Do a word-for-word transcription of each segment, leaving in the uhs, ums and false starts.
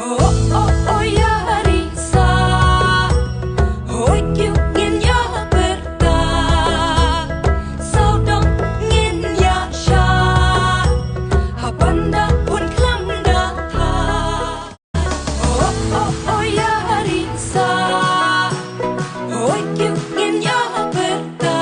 Oh, oh, oh, ïa ri sa. Hoi kiew ngin ïa pyrta. Sawdong ngin ïa sha. Hapanda un khlem da tha. Oh, oh, oh, ïa ri sa. Hoi kiew ngin ïa pyrta.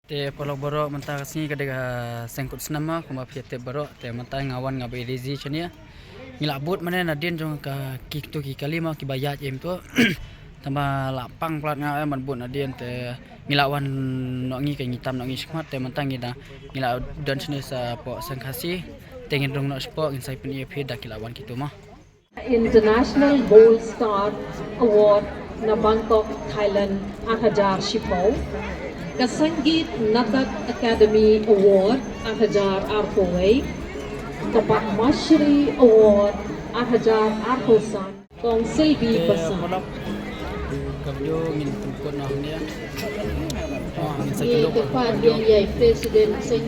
Te paralok baroh, mynta ka sngi ka dei ka seng kut snem, kumba phi tip baroh. Te mynta nga wan nga ba ïa ready shane. Ngi la bud mane nadien jong ka kito ki kali mo kiba ïaid em to. Tangba la pang palat nga em ban bud nadien te ngi la wan noh ngi, ka ngi tam noh ngi shakhmat. Te mynta ngi da, ngi la don shane shapoh seng Khasi. Te ngin rung noh shapoh, ngin sa pyni ïa phi da ki la wan kito mo. International Bold Star Award na Bangkok, Thailand, ar hajar shiphew. Ka Sangeet Natak Akademi Award ar hajar arphew wei, ka Padma Shri Award ar hajar arphew san, Kong Selby Pasar. Ka video ngin pynkut noh hangne. Oh, ngin sa kynduh. Ngi kyrpad ïa i President Seng